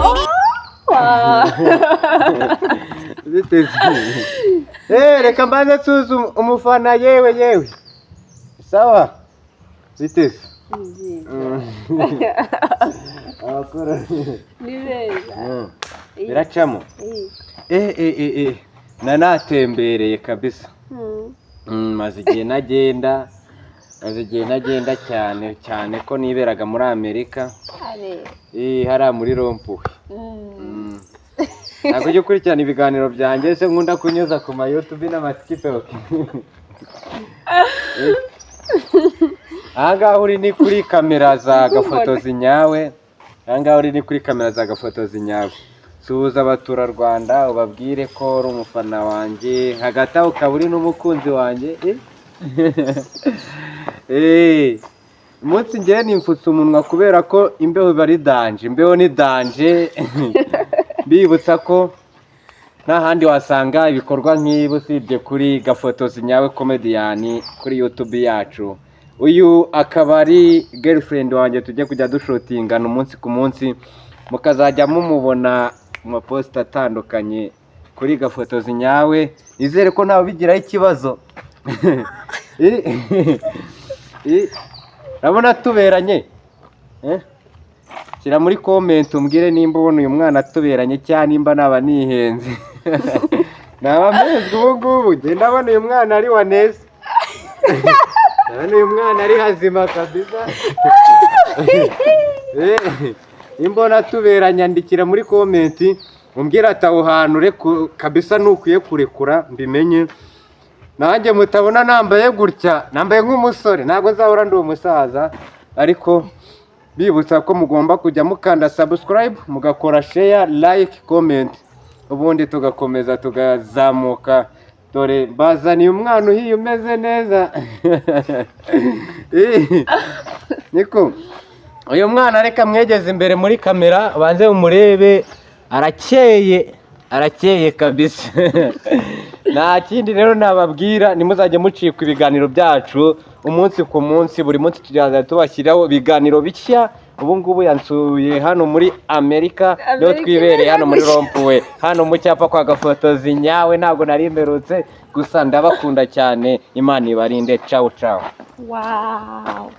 Wow. Biteze. Reka mbanze nsuze umufana. Yewe yewe, sawa, biteze. Abakora. Ni beza. Biracamo. Nanatembereye kabisa. Maze igihe nagenda, maze igihe nagenda cyane cyane ko niberaga muri Amerika. Are. Hariya muri rond-point. Ntabwo ujya ukurikirana ibiganiro byanjye se nkunda kunyuza ku ma YouTube n'ama TikTok? Aha ngaha uri ni kuri kamera za Gafotozi Nyawe. Aha ngaha uri ni kuri kamera za Gafotozi Nyawe. Suhuza abaturarwanda, ubabwire ko uri umufana wanjye, hagati aho ukaba uri n'umukunzi wanjye. Umunsi ngewe nimfutse umunwa kubera ko imbeho iba ari danger, imbeho ni danger. Mbibutsa ko nta handi wasanga ibikorwa nk'ibi usibye kuri Gafotozi Nyawe Comedian kuri YouTube yacu. Uyu akaba ari girlfriend wanjye, tujye kujya dushutingana umunsi ku munsi, mukazajya mumubona mu maposita atandukanye kuri Gafotozi Nyawe. Nizere ko ntawe ubigiraho ikibazo. Urabona tuberanye? Eh? Shyira muri comment umbwire nimba ubona uyu mwana atuberanye cyangwa nimba naba nihenze, naba mpezwe ubu ngubu. Genda, ndabona uyu mwana ari wa neza, ndabona uyu mwana ari hazima kabisa. Nimba tuberanye, andikira muri comment umbwire ati aho hantu kabisa ntukwiye kurekura, mbimenye nanjye. Mutabona nambaye gutya, nambaye nk'umusore, ntabwo nzahora ndi umusaza. Ariko bibutsa ko mugomba kujya mukanda subscribe, mugakora share, like, comment, ubundi tugakomeza tugazamuka. Dore bazaniye umwana uhiye umeze neza. Niko uyu mwana, reka mwegeze imbere muri kamera banze mumurebe. Arakeye, arakeye kabisa. Nta kindi rero nababwira, ntimuzajye mucikwa ibiganiro byacu umunsi ku munsi. Buri munsi tujya tubashyiraho ibiganiro bishya. Ubu ngubu yansuye hano muri Amerika, niho Amerika. twibereye hano muri rond-point, hano mu cyapa kwa Gafotozi Nyawe. Ntabwo nari mperutse, gusa ndabakunda cyane. Imana ibarinde. Cawu cawu. Wow.